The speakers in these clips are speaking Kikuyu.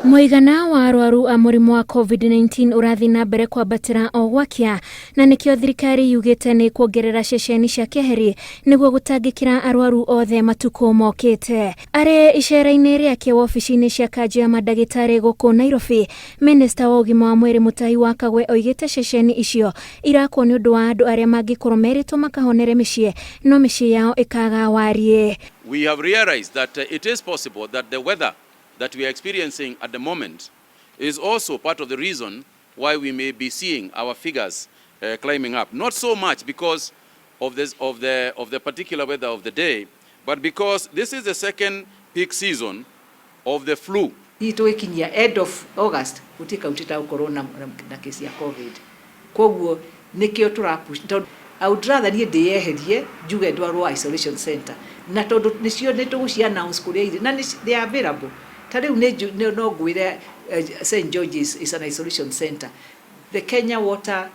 Mũigana wa arwaru a mũrimũ wa COVID-19 ũrathiĩ na mbere kwambatĩra o gwakĩa, na nĩkĩo thirikari yugĩte nĩ kuongerera ceceni cia keheri nĩguo gũtangĩkĩra arwaru othe matukũ mokĩte. Arĩ icera-inĩ rĩake wabici-inĩ cia kanjũ ya mandagĩtarĩ gũkũ Nairobi, Minista wa ũgima wa mwĩrĩ Mutahi wa Kagwe oigĩte ceceni icio irakwo nĩ ũndũ wa andũ arĩa mangĩkorwo merĩtwo makahonere mĩciĩ no mĩciĩ yao ĩkaga wariĩ. We have realized that it is possible that the weather that we are experiencing at the moment is also part of the reason why we may be seeing our figures climbing up. Not so much because of, this, of the particular weather of the day, but because this is the second peak season of the flu. Hihi tũgĩkinyia end of August gũtirĩ kaunti ĩtagũkorwo na kesi ya COVID. Koguo nĩkĩo tũra push, tondũ I would rather niĩ ndĩyeherie njuge ndwarwo isolation center, na tondũ nĩcio nĩ tũgũci announce kũrĩa irĩ na they are available. Ta rĩu nĩ no ngwĩre St George's is an isolation center, the Kenya Water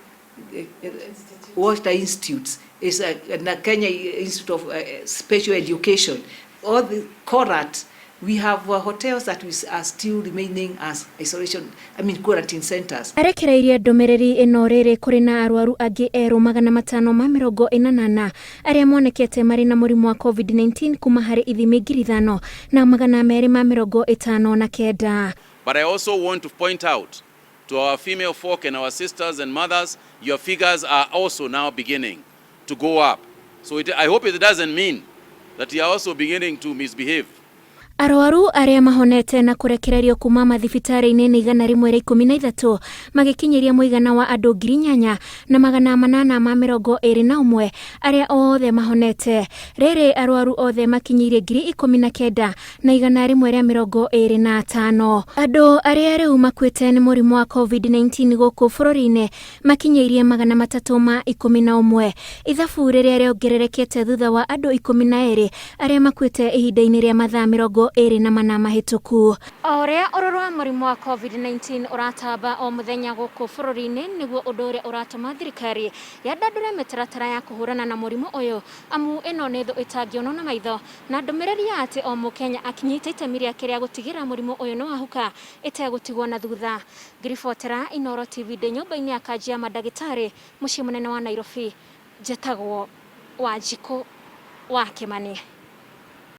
Institute is na Kenya Institute of Special Education, all the Korat. We have hotels that are still remaining as isolation, I mean quarantine centers. Arekereirie ndũmĩrĩri ĩno rĩrĩ kũrĩ na arwaru angĩ erũ 544 arĩa monekete marĩ na mũrimũ wa COVID-19 kuma harĩ ithimi 5259. But I also want to point out to our female folk and our sisters and mothers, your figures are also now beginning to go up. So I hope it doesn't mean that you are also beginning to misbehave. Arwaru arĩa mahonete na kũrekererio kuma mathibitarĩ-inĩ nĩ 113, magĩkinyĩria mũigana wa andũ 8821 arĩa othe mahonete. Rĩrĩ arwaru othe makinyĩirie 19,125. Andũ arĩa rĩu makuĩte nĩ mũrimũ wa COVID-19 gũkũ bũrũri-inĩ makinyĩirie 311, ithabu rĩrĩa rĩongererekete thutha wa andũ 12 arĩa makuĩte ihinda-inĩ rĩa mathaa 24 mahĩtũku. O ũrĩa ũrũrũ wa mũrimũ wa COVID-19 ũratamba o mũthenya gũkũ bũrũri-inĩ, nĩguo ũndũ ũrĩa ũratũma thirikari yandandũre mĩtaratara ya kũhũrana na mũrimũ ũyũ, amu ĩno nĩ thũ ĩtangĩonwo na maitho, na ndũmĩrĩri ya atĩ o mũkenya akinyĩte itemi rĩake rĩa gũtigĩrĩra mũrimũ ũyũ nĩ wahuka ĩtegũtigwo na thutha. Ngĩribotera Inooro TV ndĩ nyũmba-inĩ ya kanjũ ya mandagĩtarĩ mũciĩ mũnene wa Nairobi, njĩtagwo Wanjikũ wa Kĩmani.